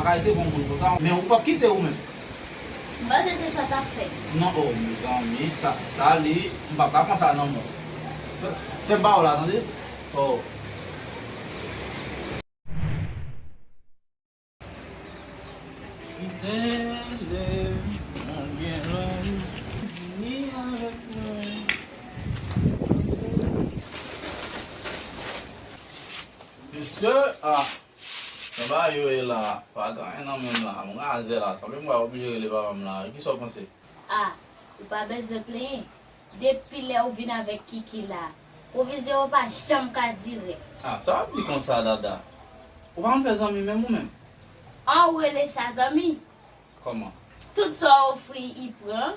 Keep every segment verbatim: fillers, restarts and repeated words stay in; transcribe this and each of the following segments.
Kay se bon moun konsa, men ou p ap kite ou menm. M panse se sa k ap fèt. Non, oh, mezanmi, sa, sa li, m p ap ka pran sa nan men w. Fè, fè m ba w la, tande? Oh. Kite le, mwen gen lòm, vini avèk mwen. Mesye, ah, jan bagay yo ye la, pa gen anyen nan men m la, m razè la, sanble m pral oblije rele papa m la, kisa w panse? Ah, ou pa bezwen plenyen. Depi lè ou vin avèk Kiki la, pwovizyon yo pa janm ka dire. Ah, sa w ap di konsa, Dada? Ou pa konn fè zanmi menm ou menm? An, ou rele sa zanmi? Kòman? Tout sa w ofri, i pran.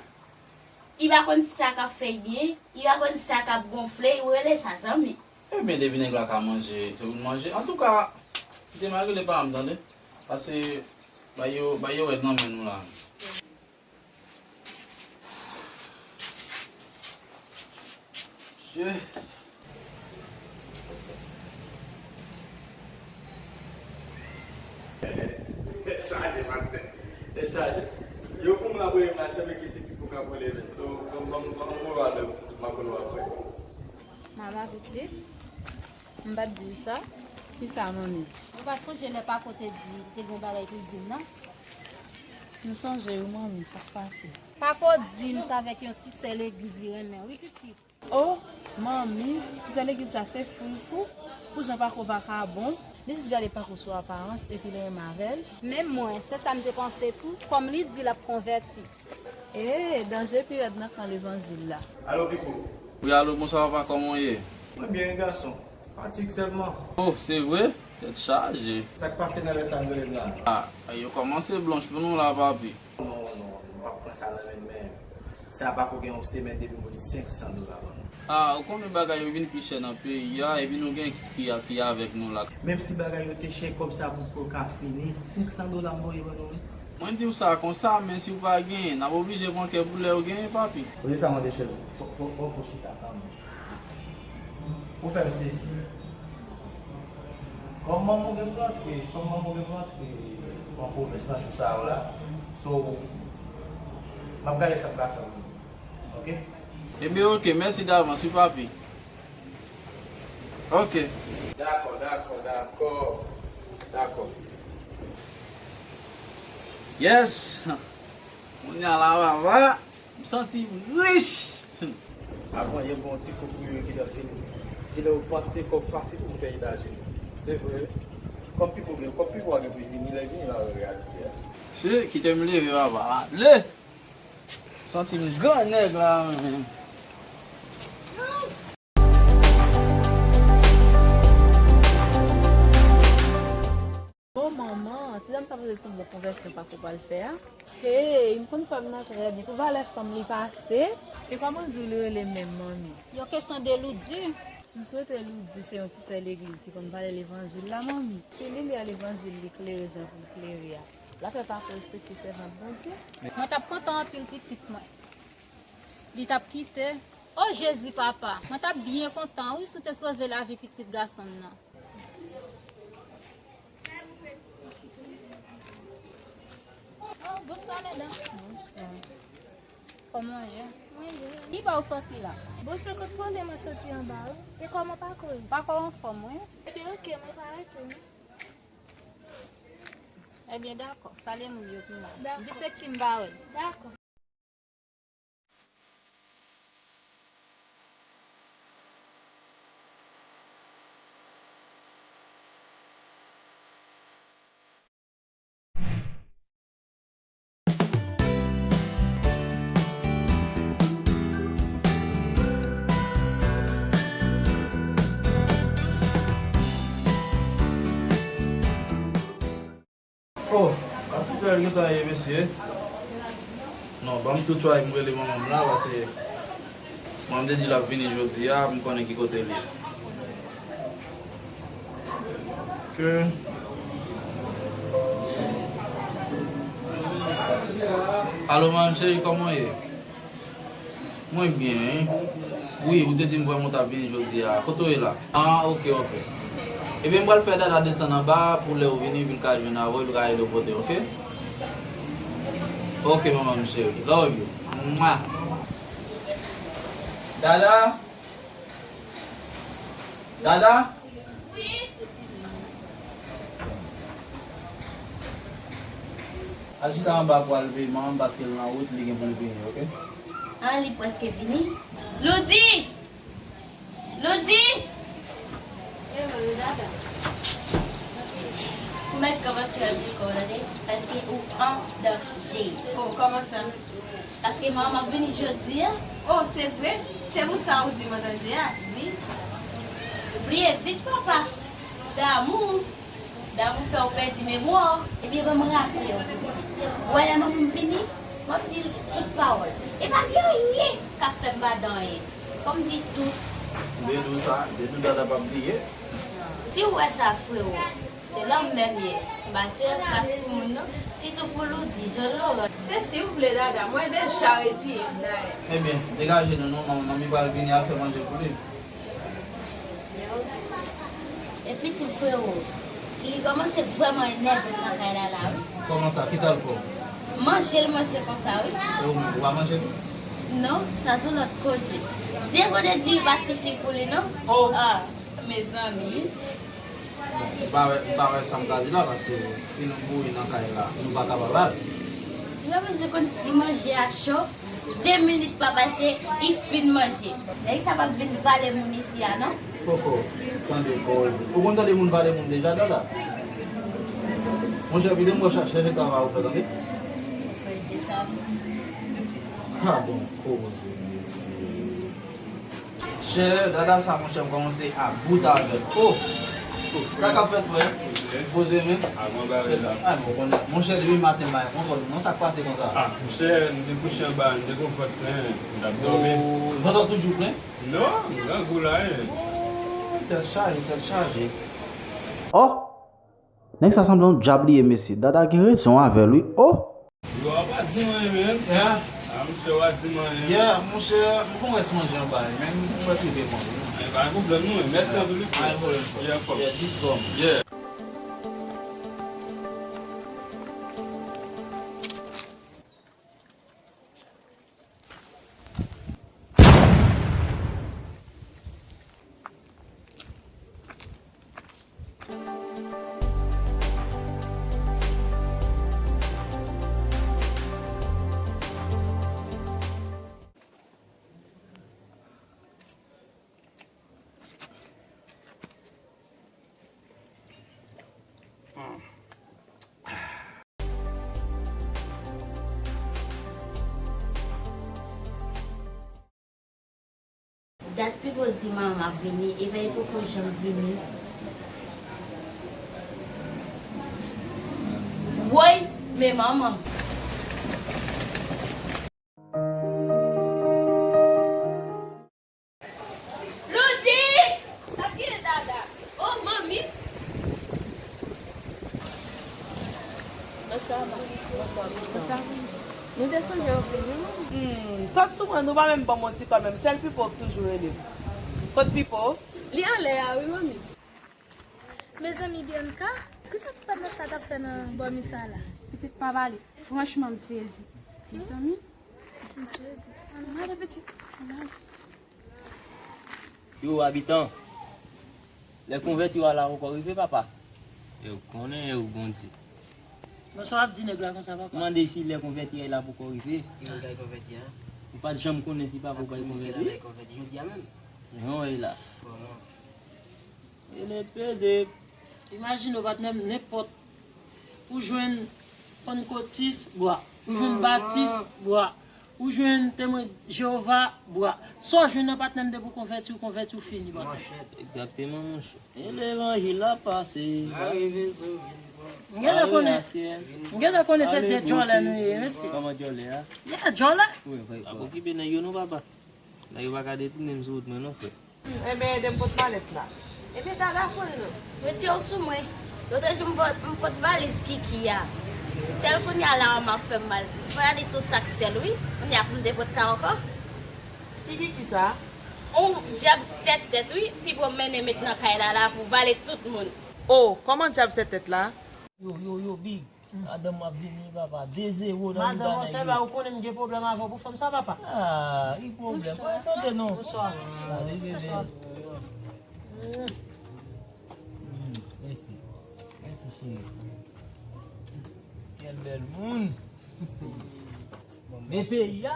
I pa konn si sa k ap fè l byen, i pa konn si sa k ap gonfle, ou rele sa zanmi. Ebyen, depi nèg la ka manje, se pou l manje. Antouka, kite m al rele pa m, tande. Pase, bay yo, bay yo rèd nan men nou la. Mesye. Tèt chaje, man, tèt, tèt chaje. Yo, pou m la, premye m la, se vre ke se Pipo k ap rele, men. So, ban m, ban m, ban m voye w alè, m ap rele w apre. Mama pitit, m pa t di w sa. Kisa, manmi? Ou pa sonje lè Pako te di li te gen bagay pou di m nan? M sonje wi, manmi, sa k pase? Pako di m se avèk yon ti sè legliz li renmen, wi, pitit. Oh, manmi, ti sè legliz sa se foul fou. Pou jan Pako vakabon, li jis gade Pako sou aparans epi li renmen avè l. Menm mwen, se sa m te panse tou, kòm li di l ap konvèti. Ee, danje pi rèd nan kan levanjil la. Alo, Pipo. Wi, alo, bonswa, papa, kòman w ye? Mwen byen, wi, gason. Fatig sèlman. Oh, se vre? Tèt chaje. Sa k pase nan lè sa m rele m la? Ah, yo kòmanse blanch pou nou la, papi. Non, non, nou p ap pran sa nan men n, men sa pa ko gen yon semèn depi m voye senk san dola ban nou. Ah, ou konnen bagay yo vin pi chè nan peyi a, epi nou gen ki, ki, ki avèk nou la. Menm si bagay yo te chè, kòb sa pou ko ka fini, senk san dola m voye ban nou, wi. Mwen di w sa konsa, men si w pa genyen, n ap oblije pran kè pou lè w genyen, papi. Olye sa, mande chèz, fò, fò, fò, fò chita kanmenm. Ou fè m sezi. Kòm manman w gen pou rantre, kòm manman w gen pou rantre nan pwovens nan jou sa yo la. So, m ap gade sa m ka fè pou nou. Oke? Ebyen, oke, mèsi davans, wi, papi. Oke. Dakò, dakò, dakò. Dakò. Yes! Kounye a la, papa. M santi m rich! Avan yè, m fè yon ti kout pou yo ki t ap vini. Genlè yo panse kòb fasil pou fè Etazini. Se vre. Kòb Pipo gen, kòb Pipo a gen pou vini, lè vini la wè reyalite a. Se, kite m leve, papa. Ale! M santi m gran nèg la, menm. O manman, ti dam sa poze se yon bon konvèsyon Pako pral fè a. Hey, m konn fanm nan trè byen. Pou valè fanm li pase. E kòman di w li rele menm, manmi? Yon kesyon de Loudi. M swete Loudi se yon ti sè legliz ki konn pale levanjil la, manmi. Si limyè levanjil li klere jan pou l klere a, l ap fè Pako respekte sèvant Bondye. Mwen t ap kontan anpil pitit mwen. Li t ap kite. O Jezi, papa, mwen t ap byen kontan wi si w te sove lavi pitit gason m nan. Oh, bonswa, medam. Bonswa. Kòman w ye? Mwen byen. Ki bò w soti la? Bonswa, kot pwale mwen soti anba wi. E kòman Pako ye? Pako anfòm wi. Ebyen, oke, mwen pa rete wi. Ebyen, dakò. Salye moun yo pou mwen. Dakò. Di Sexy m pa wè l. Dakò. Oh, a tout lè l gentan ye, mesye. Non, ban m tou try m rele manman m la, paske manman m te di l ap vini jodi a, m konnen ki kote l ye. Ok. Alo, manman m cheri, kòman w ye? Mwen byen, wi. Wi, ou te di m vrèman w t ap vini jodi a. Kote w ye la? Ah, ok, ok. Ebyen, m pral fè Dada desann anba pou lè w vini, pou l ka jwenn avè w, pou l ka ede w pote, oke? Oke, manman m cheri. Love you. Mwa. Dada? Dada? Al chita anba pou al veye manman m paske l nan wout, li gen pou l vini, oke? Ah, li prèske vini. Loudi! Loudi! Eh, mami, Dada. Ou mèt kòmanse ranje kò w, tande? Paske ou an danje. Oh, kòman sa? Paske manman m ap vini jodi a. Oh, se vre? Se pou sa ou di m an danje a? Wi. Ou bliye vit papa. Damou. Damou fè w pèdi memwa w. Ebyen, ban m raple w, pitit. Ou wè lè manman m vini, m ap di l tout pawòl. E pa gen anyen k ap fè m pa di anyen. Fò m di tout. Depi w sa, depi w Dada p ap bliye. Si w wè sa, frewo. Se lanmè m ye. M pa se kras pou moun, non. Sitou pou Loudi, Jean Laurent. Se si w vle, Dada. Mwen deja reziye m, dayè. Ebyen, degaje nou, non. Manmi pral vini al fè manje pou li. Epi tou, frewo, li kòmanse vrèman enève m nan kay la, la, wi. Kòman sa? Kisa l fè w? Manje l manje konsa, wi. E ou menm, ou pa manje tou? Non, sa se yon lòt koze. Degodedir pa sifi pou li, non. Oh! Ah, mezanmi. Bon, m pa wè, m pa wè sa m ka di la, paske si nou bouri nan kay la, nou pa kapab al. Ou pa bezwen konn si manje a cho, de minit pa pase, li fin manje. Nèg sa p ap vin vale moun isi a, non. Poko tande koze. Ou konn tande moun vale moun deja, Dada? Monchè, kite m wè chèche travay ou fè, tande? Frè, se sa. Ka bon koze, mesye. Chè, Dada sa, monchè, m kòmanse a bout avè l. Oh! Sa k ap fèt, frè? Poze men. Ay, bon, konnen. Monchè, depi maten, m pa gen kontwòl, non, sa k pase konsa? Ah, monchè, m te kouche anba, m te gon vant plen, m t ap dòmi. Oh, vant lan toujou plen? Non, m grangou la, wi. Oh, tèt chaje, tèt chaje. Oh! Nèg sa sanble yon dyab li ye, mesye. Dada gen rezon avè l, wi. Oh! Yo, w pa di m anyen, men. Yeah. Ah, monchè, w pa di m anyen. Yeah, monchè, m gon rès manje anba, men m wè tou devan, wi. Ay, pa gen pwoblèm, non, men mèsi anpil, wi, frè. Pa gen pwoblèm, frè. Yeah, frè. Yeah, jis kòm. Yeah. Dat Pipo di manman ap vini, epi li poko janm vini. Woy, men manman. Loudi! Sa ki ye Dada? Oh, manmi! Bonswa, ma. Bonswa, bonswa. Bonswa. Nou te sonje w vini, wi, manmi. Hmm, sòt sou mwen, nou pa menm ban m yon ti kòl menm. Sèl Pipo k toujou rele m. Kot Pipo? Li anlè a, wi, manmi. Mezanmi, Bianca, kisa ti patnè sa t ap fè nan bò mi sa la? Pitit, pa pale. Franchman, m sezi. Mezanmi. M sezi. Ann ale, pitit. Ann ale. Yo, abitan. Lè konvèti w a la poko rive, papa? E ou konnen, e ou Bondye. Bon, sa w ap di nèg la konsa, papa? Mande si lè konvèti a la poko rive. Ki moun k al konvèti a? Ou pa t janm konnen si papa w pral konvèti? Sa k ti misye la konvèti jodi a menm? Non, e la. Kòman? Pede, pede. Imajine w, patnè m, nenpòt. Ou jwenn pannkotis, bwa. Ou jwenn batis, bwa. Ou jwenn Temwen Jewova, bwa. Sa w jwenn nan patnè m depi w konvèti, ou konvèti, ou fini, patnè. Manchèt. Egzakteman, monchè. E levanjil la pase. Arive sou vin pran. M gentan konnen, m gentan konnen se de djòlè nou ye, mesye. Kòman djòlè a? Yeah, djòlè. Wi, wi, wi. Ap okipe nèg yo non, papa. Nèg yo pa ka detounen m sou wout mwen non, frè. Enben, ede m pot malèt la. Ebyen, Dada, pran non. Retire w sou mwen. Lòt jou, m pot, m pot valiz Kiki a. Tèl kounye a la, m ap fè m mal. Fò gade sou sak sèl, wi. Kounye a pou m te pot sa ankò. Ki Kiki sa? On dyab sèt tèt, wi, Pipo mennen met nan kay la, la pou vale tout moun. Oh, kòman dyab sèt tèt la? Yo, yo, yo, Big. Madanm m ap vini, papa. De zewo nan li. Madanm, ou konnen m gen pwoblèm avè w pou fanm sa, papa. Ah, ki pwoblèm? Mwen tande non. Bonswa. Salut, bébé. Mèsi. Mèsi, cheri. Kèl bèl moun. Men peyi a.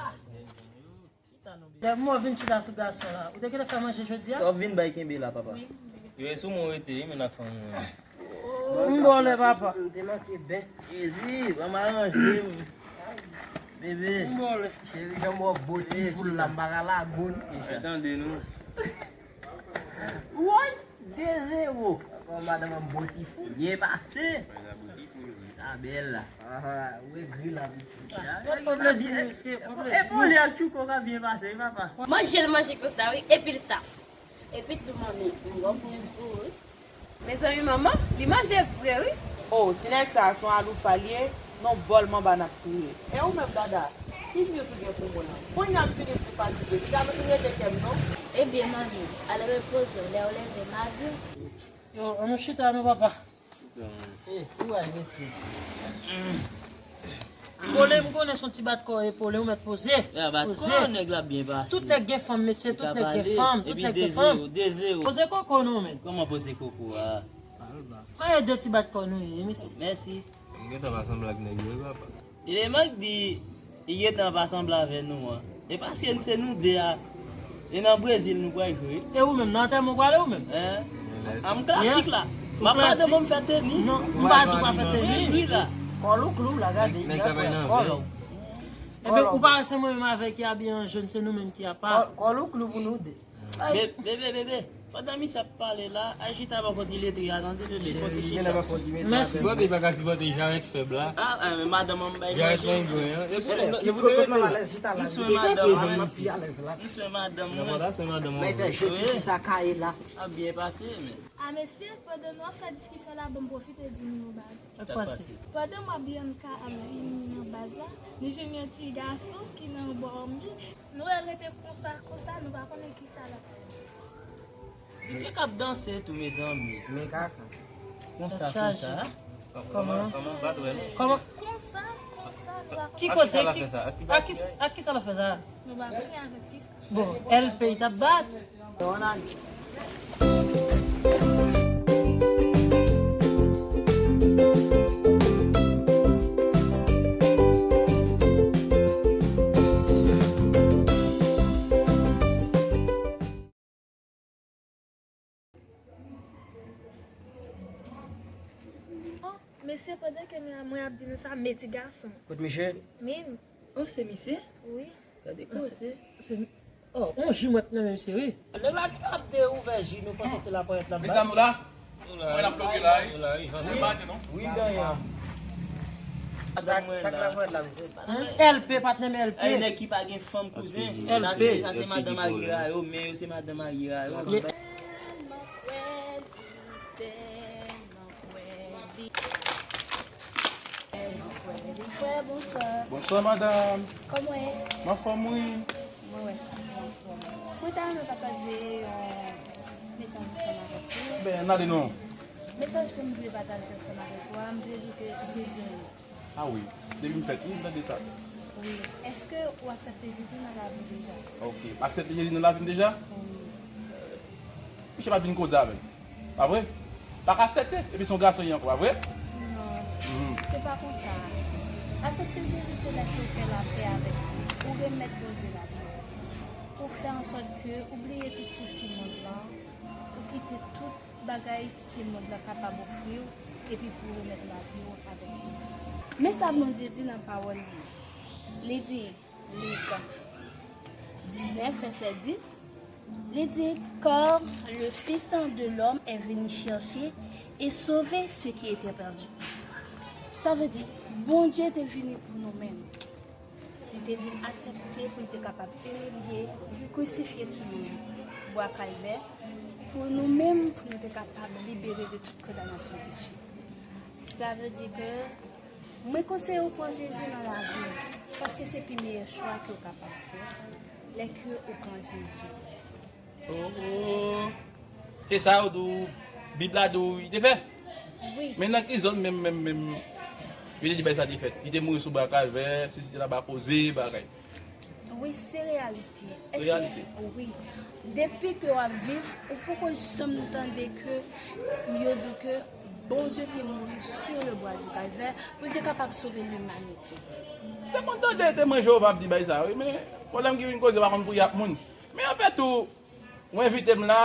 Lè mwen vin chita sou gason la, ou te gentan fè manje jodi a? Sa w vin bay kenbe la, papa. Yo, e sou mwen w rete, wi, men n ak fanmi mwen. M ba w lè, papa. M te manke ben. Jezi, ban m aranje m. Bebe. M ba w lè. Cheri, jan m wè w bo ti foul la, m pa ka lage w non. Tande nou. Woy! De zewo. Ankò madanm an bo ti foul. Byen pase. Sa bèl la. Aha, ou egri la pitit. Pran plezi, mesye, pran plezi. Epole ak Tchouko ka byen pase, wi, papa. Manje l manje konsa, wi, epi l saf. Epi tou, manmi, m gen yon bwens pou ou, wi. Mezanmi, manman, li manje vre, wi. Oh, ti nèg sa a se yon aloufa l ye, nan bòl manba n ap touye. E ou menm, Dada, ki news ou gen pou mwen an? Kounye a m fini tou fatige, li ka vin rete kè m, non? Ebyen, manmi, al repoze w, lè w leve, m a di w. Yo, ann nou chita non, papa. Eh, kouraj, mesye. Epole, m konnen se yon ti bat kò, epole, ou mèt poze. Poze. Nèg la byen pase. Tout nèg gen fanm, mesye, tout nèg gen fanm, tout nèg gen fanm. Poze koko non, men. Kòman poze koko a? Premye de ti bat kò nou ye, mesye. Mèsi. M gentan pa sanble ak nèg yo, wi, papa. Eleman k di li gentan pa sanble avè nou an. E paske se nou de a. E nan Brezil nou pral jwe. E ou menm, nan antèman w prale ou menm? Hein? An m klasik la. M ap madanm mwen m fè teni. Non, m pa di w pa fè teni. Wi, wi la. Kòlou klou la, gade. Nèg travay nan kòlou. Ebyen, ou pa wè se mwen menm avè ki abiye an jòn, se nou menm ki apa. Kòlou klou pou nou de. Bebe, bebe, bebe. Pandan misye ap pale la, al chita bò kote iletre a, tande, bebe. Fò ti chita. Mèsi. Sipòte, pa ka sipòte Jarèt fèb la. Ah, eh, men madanm an bay manje. Jarèt mangren, hein. M swen madanm mwen. M swen madanm mwen. Bay fè jodi ki sa kaye la. Ap byen pase, men. Ah, mesye, pandan nou ap fè diskisyon la, ban m pwofite di nou yon bagay. Sa k pase? Pandan mwen Bianca ap vini nan baz la, nou jwenn yon ti gason ki nan bò m li. Nou wè l rete konsa, konsa, nou pa konnen kisa l ap fè. Li te k ap danse tou, mezanmi. Men kaka. Konsa, konsa. Kòman? Kòman? Kòman? Pa t wè, non? Kòman? Konsa, konsa, nou pa konnen. Ki kote? Ak kisa l ap fè sa? Ak kisa l ap fè sa? Nou pa konnen avèk kisa. Bon, L P t ap bat. Oh, mesye, pandan ke mwen ap di nou sa, men ti gason. Kot misye? Min. Oh, se misye? Wi. Gade koze. Se, oh, on ji mwen t nan men misye, wi. Nèg la ki ap te ouvè ji, nou panse se laparèt l ap bay. Mesye, nou la? Mwen ap bloke la, wi. Wi, mwen pa ate non. Wi, ganyan. Sa, sa k laparèt la, mesye? L P, patnè m, L P. Ay, nèg ki pa gen fanm, kouzen. L P. Sa se, sa se madanm marye a yo, men yo se madanm marye a yo. Frè, bonswa. Bonswa, madanm. Kòman w ye? M anfòm, wi. Mwen wè sa, mwen anfòm. Mwen ta renmen pataje yon mesaj ansanm avèk ou. Ben, n ale non. Mesaj ke m vle pataje ansanm avèk ou a, m vle di w ke Jezi renmen w. Ah wi, depi m fèt, wi, m tande sa. Wi. Èske ou aksepte Jezi nan lavi w deja? Ok. M aksepte Jezi nan lavi m deja? Wi. Misye pa t vin koze avè m. Pa vre? Pa ka aksepte, epi se yon gason li ankò, pa vre? Non. Se pa konsa. Aksepte Jezi se lè ke ou fè lapè avèk Kris, ou remèt Bondye lavi w. Ou fè ansòt ke ou bliye tout sousi mond lan, ou kite tout bagay ke mond lan kapab ofri w, epi pou w remèt lavi w avèk Jezi. Men sa Bondye di nan pawòl li. Li di, Lik diznèf, vèsè dis, li di, Car le Fils de l'homme est venu chercher et sauver ce qui était perdu. Sa vle di, Bondye te vini pou nou menm. Li te vin aksepte pou l te kapab imilye, krisifye sou yon bwa Kalvè, pou nou menm, pou nou te kapab libere de tout kondanasyon peche. Sa vle di ke mwen konseye w pran Jezi nan lavi w, paske se pi meyè chwa ke w kapab fè lè ke ou pran Jezi. Oh, oh. Se sa yo di w, Bib la di w, li te fè? Wi. Men nan ki zòn menm, menm, menm, yo te di bagay sa te fèt? Li te mouri sou bwa Kalvè, sesi tela ba koze, bagay. Wi, se reyalite. Èske, reyalite. Wi. Depi ke w ap viv, ou poko janm tande ke yo di ke Bondye te mouri sur le bois du Calvaire pou l te kapab sove limanite. Te konn tande temwen Jewova ap di bagay sa, wi, men pwoblèm ki vin koze, w pa konn pou y ap moun. Men anfèt tou, ou envite m la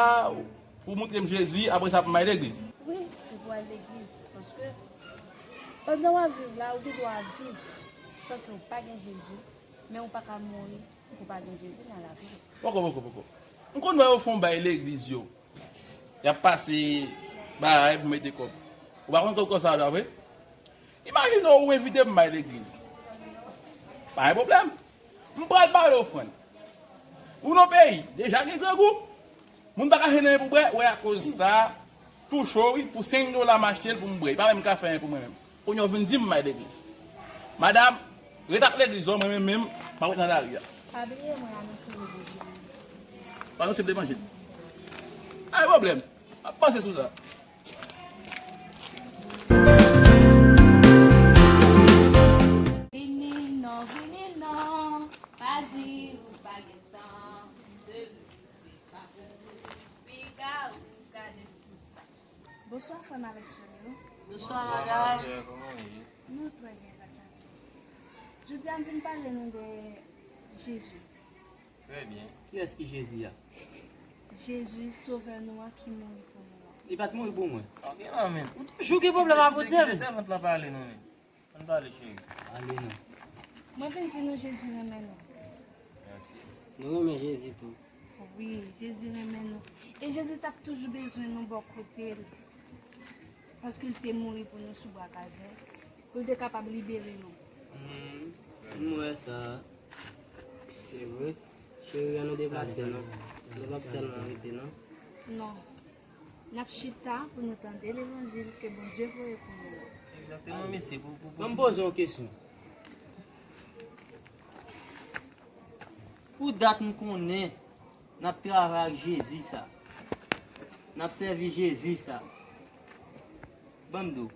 pou moutre m Jezi, apre sa pou m al legliz. Wi, se pou al legliz, paske pandan w ap viv la, ou gen dwa viv san ke w pa gen Jezi, men ou pa ka mouri pou w pa gen Jezi nan lavi w. Poko, poko, poko. M konn wè yo fè yon bay legliz yo. Y ap pase bagay pou mete kòb. Ou pa konn kòb konsa la vre? Imajine w, ou envite m bay legliz. Pa gen pwoblèm. M pral ba w ofrann. Ou nan peyi, deja gen grangou. Moun pa ka jwenn anyen pou bwè, ou wè akoz sa, tou cho wi, pou senk dola m achte l pou m bwè. Li pa menm ka fè anyen pou mwen menm. Kounye a w vin di m bay legliz. Madam, ret ak legliz ou, mwen menm menm, m ap ret nan lari a. Pa bliye mwen anonse levanjil. Anonse levanjil. Pa gen pwoblèm. M ap panse sou sa. Vini non, vini non, pa di ou pa gen tan. De mizik pa pou ou, piga ou gade sou sa. Bonswa frè m avèk sè m yo. Bonswa, madam. Bonswa, sè, kòman w ye? Nou trè byen, gras a Dye. Jodi a, m vin pale nou de Jezi. Trè byen. Kiyès ki Jezi a? Jezi, Sovè nou an ki mouri pou nou an. Li pa t mouri pou mwen. Sa w gen la menm? Ou toujou gen pwoblèm ak Bondye, menm. Kite sèvant lan pale non, menm. Ann pale, cheri. Ale non. Mwen vin di nou Jezi renmen nou. Mèsi. Nou renmen Jezi tou. Wi, Jezi renmen nou. E Jezi t ap toujou bezwen nou bò kote l. Paske l te mouri pou nou sou bwa Kalvè, pou l te kapab libere nou. Hmm, m wè sa. Se vre. Cheri, ann nou deplase non. Nou p ap tèlman rete non. Non. N ap chita pou nou tande levanjil. Ke Bondye voye pou nou. Egzakteman, mesye. Pou, pou, pou... Ban m poze yon kesyon. Pou dat m konnen n ap travay ak Jezi sa, n ap sèvi Jezi sa, ban m di w,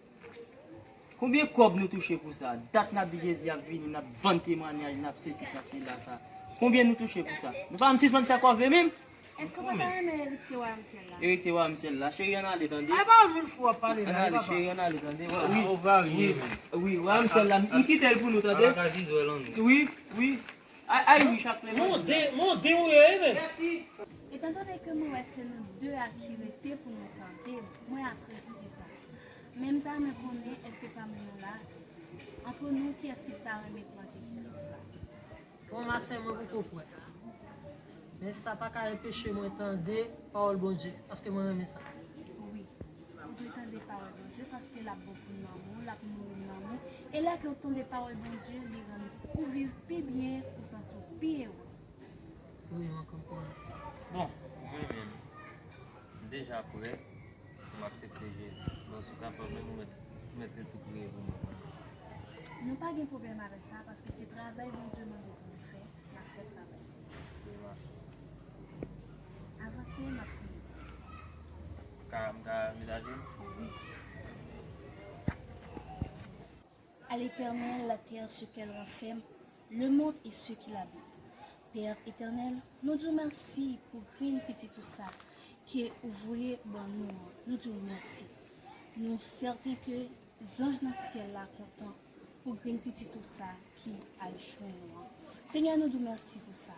konbyen kòb nou touche pou sa? Dat n ap di Jezi ap vini, n ap vann temwayaj, n ap sesi, n ap sela sa. Konbyen nou touche pou sa? Nou pa menm sispann fè kòve menm? Èske w pa ta renmen eritye wayòm syèl la? Eritye wayòm syèl la. Cheri, ann ale, tande. Ay, pawòl moun fou w ap pale la, papa. Ann ale, cheri, ann ale, tande. Wi, wi, wi, wayòm syèl la, m kite l pou nou, tande. Wi, wi. Ay, ay, wi, chak lè. Mon de, mon de ou ye, men. Mèsi. Etan done ke mwen wè se nou de a ki rete pou nou tande, mwen apresye sa. Men m ta renmen konnen èske pami nou la, antre nou, kiyès ki ta renmen pran Jezi Kris la? Bon, ma sè, mwen poko prè. Men sa pa ka enpeche mwen tande pawòl Bondye, paske mwen renmen sa. Wi, ou dwe tande pawòl Bondye, paske l ap bon pou nanm ou, l ap nouri nanm ou. E lè ke w tande pawòl Bondye, li rann ou viv pi byen, ou santi w pi ere. Wi, mwen konprann. Bon, mwen menm, m deja prè. M aksepte Jezi. Bon, si w kapab, menm ou mèt, mèt tou priye pou mwen. Nou pa gen pwoblèm avèk sa, paske se travay Bondye mande pou nou fè, n ap fè travay. Avanse, m ap priye. M ka, m ka met ajenou? Wi. À l'Éternel, la terre, ce qu'elle renferme, le monde et ceux qui l'habitent. Père éternel, nou di w mèsi pou grenn pitit ou sa ke ou voye ban nou an. Nou di w mèsi. Nou sèten ke zanj nan syèl la kontan pou grenn pitit ou sa ki al jwenn nou an. Senyè, nou di w mèsi pou sa.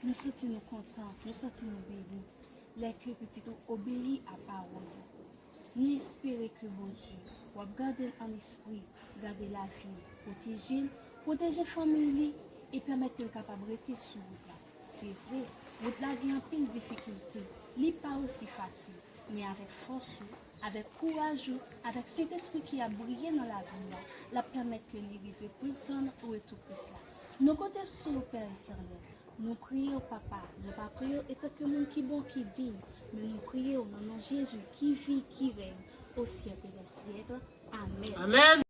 Nou santi nou kontan, nou santi nou beni lè ke pitit ou obeyi a pawòl ou. Nou espere ke Bondye w ap gade l ann espri, gade lavi l, pwoteje l, pwoteje fanmi li, e pèmèt ke l kapab rete sou wout la. Se vre, wout la gen anpil difikilte, li pa osi fasil, men avèk fòs ou, avèk kouraj ou, avèk Sentespri ki ap briye nan lavi w la, l ap pèmèt ke li rive pou l tann retou Kris la. Nou konte sou ou, Pè Etènèl. Nou priye w, Papa, nou pa priye w etanke moun ki bon, ki diy, men nou priye w nan non Jezi ki viv, ki rèy o syèk dè syèk. Amèn. Amèn.